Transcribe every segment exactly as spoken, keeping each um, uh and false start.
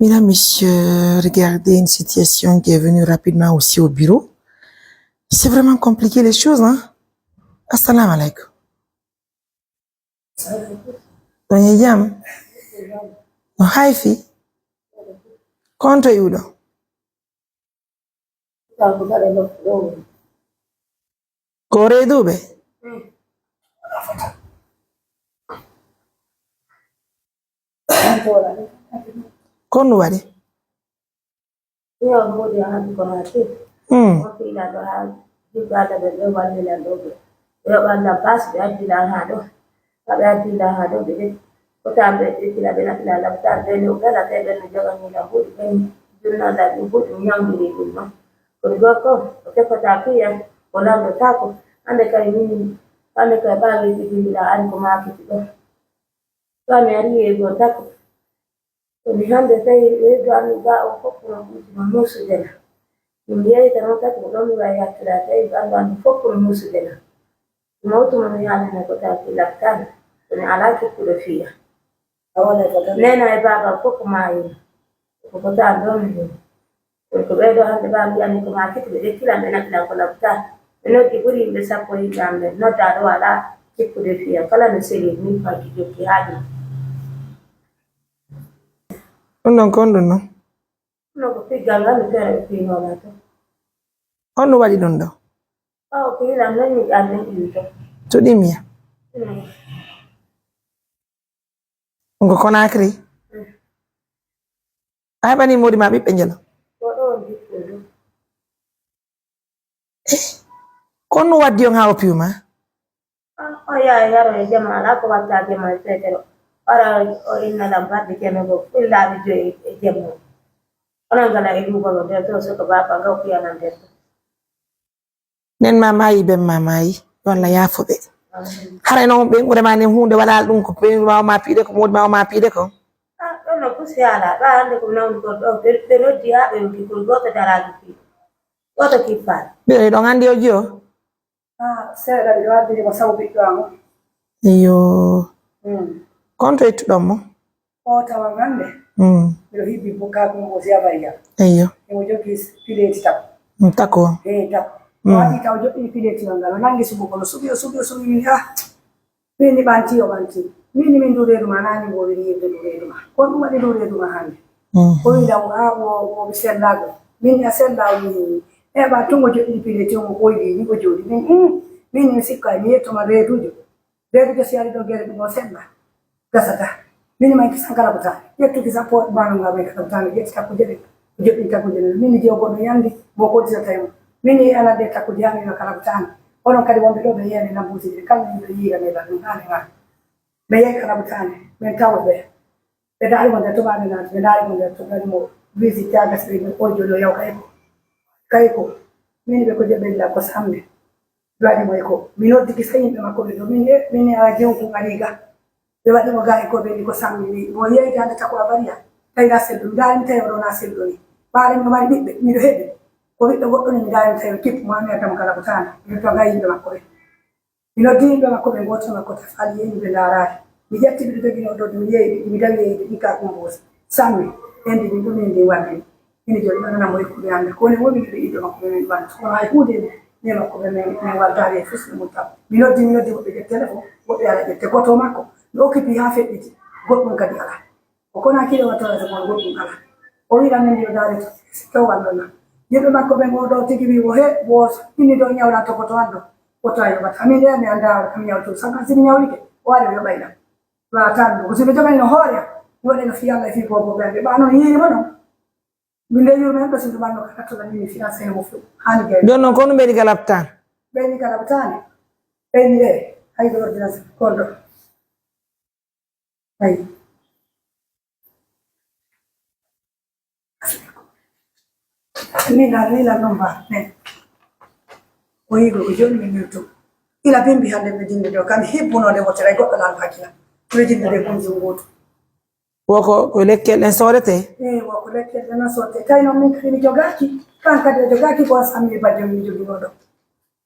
Mesdames, messieurs, regardez une situation qui est venue rapidement aussi au bureau. C'est vraiment compliqué les choses, hein? Assalamu alaikum. On e jam? No hay fii? Konto iwɗo? Ko reeduɓe? Kon ɗum waɗi? Yo moodi haali ko haa tee. Hmm. Ko fiilan ɗo haa jibbaade ɓe, ɓe wallilan ɗo ɓe. Ɓe yoɓan lan paas, ɓe addilan haa ɗo. Haa ɓe addilan haa ɗo, ɓe ɗe-, ko taa ɓe ɗe fila, ɓe na fila laptaan, ɓe no gara, ɓe ɓe no jogani lan buuɗi, ɓe junna lan ɗum buuɗi, ñawndiri ɗum non. Kono gorko, o fekkotaako yan, o landotaako. Hannde kay min, hannde kay ɓaaweeji jimbiɗa ari ko maakiti ɗo. Ɗo mi ari yeego tako. Kono hannde tawi reedu amin ga o fof ko ɗum ɗum muusude na. Ɗum yeeyta noon tagi ko ɗoon mi wawi yaltude tawi ɓanndu am fof ko ɗum muusude na. Mawtu mo mi haalana ko taw ki laftana. Kono alaa cukkuɗo fiya. Nena e baaba fof ko maayino. Ko ko taa ɗoon mi ɗum. Kono ko ɓee ɗoo hannde ɓe mbiyani ko maa kiti ɓe ƴettilan ɓe naɓilan ko laɓta. Ɓe noddi ɓuri yimɓe sappo yimɓe am ɓe noddaa ɗo alaa jippude fiya kala no seli min faggi jokki haa ɗum. Ɗum ɗon ko honɗum non? Ɗum ɗon ko piggal ngal mi feere ɓe piinoola to. Honɗum waɗi ɗum ɗo? Ɓaawo ko yilan non mi ƴan min ɗum to. To ɗimya? Mm. Ɗum ko Conakry? Mm. A heɓani moodi ma ɓiɓɓe njelo? Ko ɗo on jikkuɗo. Eh, ko honno waddi on haa o piyu ma? Ah, o yaha yaro e jemma, alaa ko watta jemma e feetere. Ora o inna lam balɗe jemma ko ɓillaaɓe joyi e jemma. Onon ngala e luuɓal o nder to, so ko baaba ngaw piyanan nder to. Nen ma maayi, ben ma maayi, yo Allah yaafo ɓe. Haray noon ɓe ɓure ma nen huunde waɗaali ɗum ko ɓe ma o ma piide ko moodi ma o ma piide ko. Ah, ɗon no kusi ala, ɓa hannde ko nawni kon ɗo, ɓe, ɓe noddi haa ɓe yonki kon gooto daraaki fii. Gooto kippaali. Ɓe ɗon anndi o jiyo? Ah, seeɗa miɗo waddiri mo sabu ɓiɗɗo am o. Iyo. Mm. Kon to ittuɗon mo? O tawan hannde. Mm. Miɗo hibbi bukkaako mo o si abariya. Iyo. Emo jogii pileeti taw. Mm, tako. Eh, taw. Mm. O waɗi taw joɗɗini pileeti ngal. O nangi suɓugol, o suɓi, o suɓi, o suɓi, min, ah. Min ni ɓanti o ɓanti. Min ni min ndu reedu ma, nani mbo wiri yimɓe ndu reedu ma. Kon ɗum waɗi ndu reedu ma hannde. Mhm. O wi law, a, o, o sellaago. Min ni a sellaago, min ni. E ɓa tungo joɗɗini pileeti o mo ɓoydi ni o jooɗi. Min, mm, min ni mi sikka mi yetto ma reedujo. Reedujo si ari ɗo gere ɗum o sella. Gasata. Min ni man kisan kala butaani. Ƴettu kisa po mano nga may kala butaani. Ƴetti takko jeɗe. Joɗɗin takko jeɗe. Min ni jew goɗɗo yandi. Mo ko disa tayo. Min ni ana de takko jami no kala butaani. Onon kadi wonɓe ɗo ɓe yiyani lambuuji ɗi. Kala min ɓe yiyani lan ɗum haali ma. Ɓe yehi kala butaani, min tawa ɓe. Ɓe ndaari mo nder to ɓaade naati, ɓe ndaari mo nder to ɓe mo wiisi caagas ɓe ɓe oy joni o yaw kayko. Kayko, min ɓe ko joɓɓe illa ko samne. Ɓe waɗi mo e ko, mi noddiki sa yimɓe makko ɓe ɗo, min e, min e ala jewku ngari ga. Ɓe waɗi mo ga e ko ɓe ni ko samne ni, mo yehi hande tako a bariya. Tawi na selɗo, mi ndaari mi tawi o ɗo na selɗo ni. Ɓaade mi ɗo mari ɓiɓɓe, miɗo heɓi. Ko ɓiɓɓe goɗɗo ni mi ndaari mi tawi o kippu mo, ami addamo kala ko taana. Miɗo to ga yimɓe makko ɓe. Mi noddi yimɓe makko ɓe ngooto makko tafali yehi ɓe ndaaraaki. Mi ƴetti ɓe jogino ɗo mi yehi ɓe mi dawi yehi ɓe ɗika kumboos. Sammi ɓendi min ɗum min ndin wammi. Min joni ɗon namo e kuɓe hannde ko woni woni ɓe iddo makko min wammi kono hay huunde ne makko ɓe min min waltaari e fus e mum taw. Mi noddi mi noddi woɓɓe ƴetti téléphone woɓɓe ala ƴette goto makko no okkipi haa feɗɗiti goɗɗum kadi ala. O kona kilo wattata ko goɗɗum kala. O wiɗa min yo daare to. Taw wallo na. Yimɓe makko ɓen o ɗo tigi wi wo he wo inni ɗo ñawla to ko to wallo. Ko to ayo bat. Amin de mi anda kam ñawto saka sini ñawlike. O ari yo bayna. Wa tan ko sino jogani no hoore. Woni no fi Allah fi ko ko ɓe. Ba non yiri mo non. Min de yurme ko sino banno ka to la min fi Allah mo fu. Hani ge. Ɗon noon ko no mbeɗi galabtan. Ɓeni galabtan. Ɓeni de. Hay do ordinance kondo. Ayi. Ni na ni na nomba ne. O yigo ko joni min yurtu. Ila bimbi hande mi dindi do kam hibbuno de wotira e goɗɗo lan hakila. Ko dindi de kun zungutu. Woko ko lekkel ɗen soodete? Eh, woko lekkel ɗen soodete. Tawi noon min kadi mi jogaaki. Kan kadi o jogaaki ko sammi bajjo mi jogino ɗo.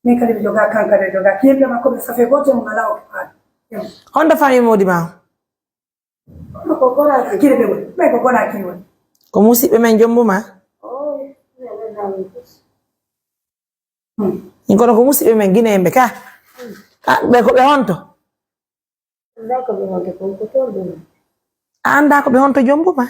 Min kadi mi jogaaki kan kadi o jogaaki. Yimɓe makko ɓe safe gooto mo ngala o kipaani. Honto famille moodi ma? Ko Conakry kiri ɓe woni. Ɓe ko Conakry woni. Ko musiɓɓe men jombu ma? Min kono ko musiɓɓe men Guinéen ɓe ka. Ah, ɓe ko ɓe honto? Annda ko ɓe honto kon ko toon ɗum. A annda ko ɓe honto jombu ma?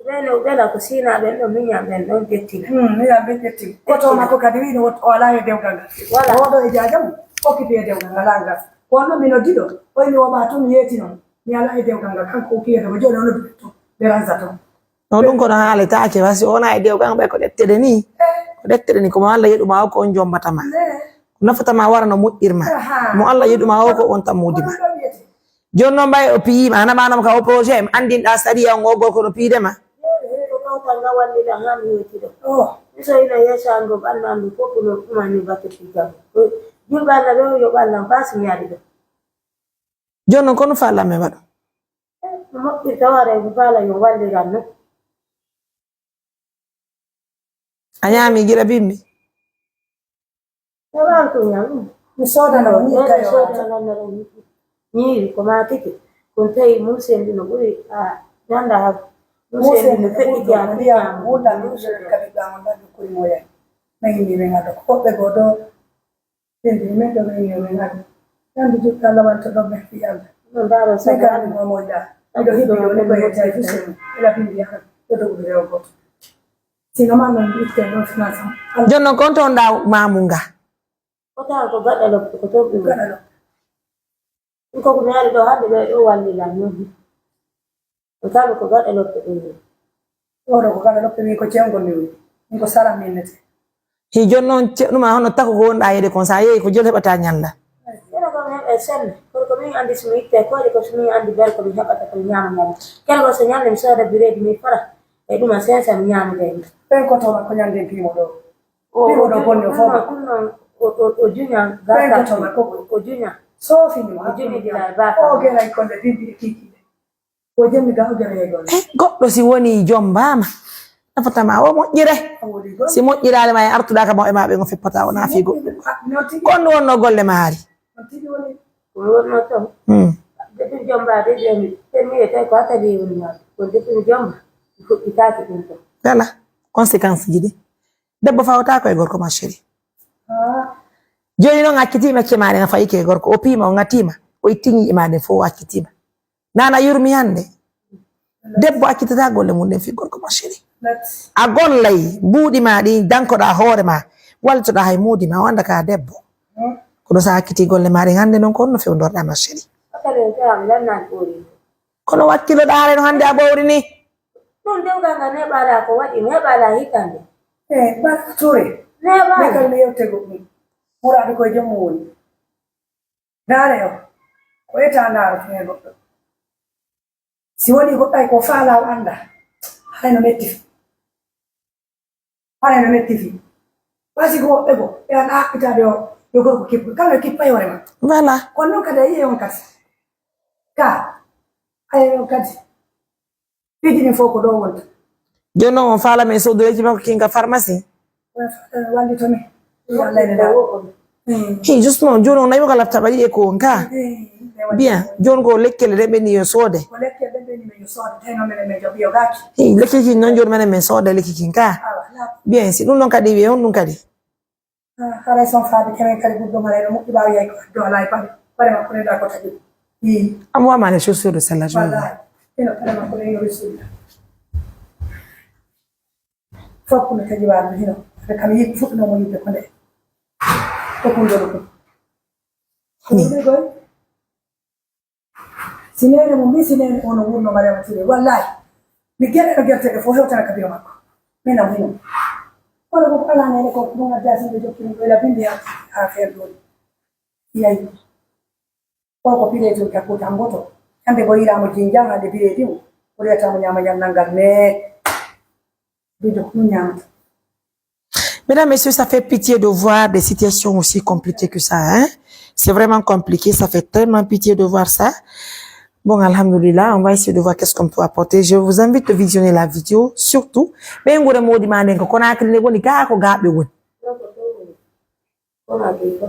Ɓen o ɓela ko Sina ɓen ɗon, miñan ɓen ɗon ƴetti. Hmm, miñan ɓen ƴetti. Koto makko kadi wiino o alaa e dewgal ngal. Wala. Oɗo e jaaja mum, occupé e dewgal ngal, alaa ngal. Kono noon mi noddi ɗo, o inni o ɓaa tun yeeti noon. Mi alaa e dewgal ngal, kanko o kiyeede ko jooni o noddu ɓe toon, ɓe ransa toon. No ɗum kono haaletaake, parce que wona e dewgal ngal ɓay ko ɗettere ni. Eh. Ko ɗettere ni, ko mo Allah yeɗu ma o ko on jombata ma. Eh. Ko nafata ma wara no moƴƴir ma. Aha. Mo Allah yeɗu ma o ko on tan moodi ma. Kono ɗum wiyete. Jooni noon ɓay o piyiima, hana ɓaanam ka o projet, mi anndinɗa sariya on o gorko no piyde ma. Ko kawtal ngal wallilan haa mi yewtida. Oh. Mi so ina yeeso an ɗo ɓanndu an ɗo fof ko no ɗum anni batte pigal. Ko julɓe Allah ɓe o yoɓ Allah baasi mi ari ɗo. Jooni noon, kono faalaa mi waɗa? Eh, no moƴƴirta waɗa, mi faala yo walliran no. A ñaami gila bimbi? Heɓaali ko ñaami. Mi soodana o ñiiri tawi o waata. Ñiiri ko maa tigi. Kono tawi mum sendi no ɓuri a ñanda ha. Mum sendi no feƴƴi jaati ñaama. Wuta ɗum kadi ɗo amon ɗaɗɗo kuri mo yayi. Nayi mi ɓe ngado ko ɓe godo. Ɓen mbi men ɗo men yo men adu. Yande jokki Allah wanta ɗo men fi Allah. Ɗo ndaaro sago Allah. Miɗo hibbi ɗo ne ko yetta e fusen. Ila bimbi yahan. Ɗo dogudu rewo goto. Sino ma men itte ɗo finance am. Jooni noon, kon toon ɗa maamu nga? Ko tawa ko gaɗa loppi ko toon ɗum. Gaɗa loppi. Ɗum ko ko mi ari ɗo hannde ɓe ɗo wallilan noon. Ko tawa ko gaɗa loppi ɗum. Oɗo ko gaɗa loppi min ko ceewngol mi woni. Min ko saram min nete. Hi jooni noon ceeɗuma hono tako ko wonɗa yeede kon sa yeeyi ko jol heɓata ñalla. Kene ko mi heɓa e senne. Kono ko min anndi so mi itte kooƴe ko so min anndi bel ko mi heɓata ko mi ñaama ñaama. Kene ko so ñande mi sooda bireedi mi fara. E ɗuma sensa mi ñaama de. Ɓen ko toon ko ñande piimo ɗo. O, o, o, o, o juña gasa. O juña. Soofini mo. O juñi dila e baka. O gelay konde bimbi e kiki. O jemmi ga o gere e gol. Eh, goɗɗo si woni jombaama, nafatama o moƴƴire. Si moƴƴiraali ma e artuɗa ka mawɓe ma ɓe ngo feppata o naafi goɗɗum. Kon ɗum wonno golle maari. Ko mi wonno toon. Hmm. Depuis jomba de jemi. Temi e tawi ko atali woni ma. Ko depuis jomba. Fuɗɗitaaki ɗum toon. Voilà. Conséquence ji ɗi. Debbo fawtaako e gorko, ma chérie. Ah. Jooni noon, accitiima cemaare, nga fayi ke gorko, o piima, o ŋatiima, o itti ñiiƴe ma ɗen fof, o accitiima. Nana yurmi hannde. Debbo accitata golle mum ɗen fi gorko, ma chérie. A gollay, mbuuɗi ma ɗi dankoɗa hoore ma, wallitoɗa hay moodi ma, o annda ka debbo. Hmm. Kono sa acciti golle ma ɗen hannde noon, ko honno fewndorɗa, ma chérie? Kono wakkiloɗa haray no hannde a ɓowri ni. Ɗum dewgal ngal neɓaɗa ko waɗi, neɓaɗa hikande. Eh, Barka Touré. Neɓaɗa. Min kadi mi yewte goɗɗum. Muraadu koye joom mum woni. Daare o, ko eta ndaaro to e goɗɗo. Si woni goɗɗo ay ko faala o annda, haray no metti fi. Haray no metti fi. Parce que woɓɓe goo, ɓe ana haɓɓitaade o, yo gorko kippu. Kam no kippa e hoore makko. Voilà. Kono noon kadi a yiyay on kadi. Ka, a yiyay on kadi. Piiji ɗin fof ko ɗo wonta. Jooni noon, on faala men soodu lekki makko kin ka pharmacie? Wallito mi. Yo Allah ene dawo. Hmm. Hey, justement, jooni on nayi ko lafta ɓaɗi e ko on ka? Hmm. Bien, jooni ko lekkele ɗe ɓenni yo soode. Ko lekkele ɗe ɓenni men yo soode, tawi noon menen men joɓi yo gaaki. Hey, lekki kin noon jooni menen men sooda lekki kin ka? Awa, na. Bien, si ɗum noon kadi wiye on ɗum kadi. Ah, haray son faade kemen kadi ɓurɗo mara ene moƴƴi ɓaawo yahi ko addo alaa e paɗe. Paɗe makko ne ɗa ko taƴi. Ii. Am wama les chaussures de celle-là, je veux voir. Wallahi. Ino paɗe makko ne ino resululla. Fof ko mi taƴi waɗde hino. Ɓe kam yiɗi fuɗɗunoo mo yiɗde ko nde. Ko ɗum ɗo ɗum. Ko ɗum ɗo ɗum. Si neene mo mbii si neene o no wurno Mariama Touré, wallahi, mi gere no gerte ɗe fof hewtana ka biro makko. Min am hino. Kono ko alaa neene ko ɗum adda sinɓe jokki ɗum ɗo ila bimbi ha, ha feer ɗo. Yayi. O ko pireeji o jakkuta mboto. Hande ko yiraama jinjang hande bireedi o. O rewata mo ñaama ñannal ngal ne. Bido ko ɗum ñaamata. Mesdames, messieurs, ça fait pitié de voir des situations aussi compliquées que ça, hein. C'est vraiment compliqué, ça fait tellement pitié de voir ça. Bon, alhamdulillah, on va essayer de voir qu'est-ce qu'on peut apporter. Je vous invite de visionner la vidéo, surtout. Ɓe ngure moodi ma nden ko Conakry ne woni, gaa ko gaa ɓe woni. Conakry ko.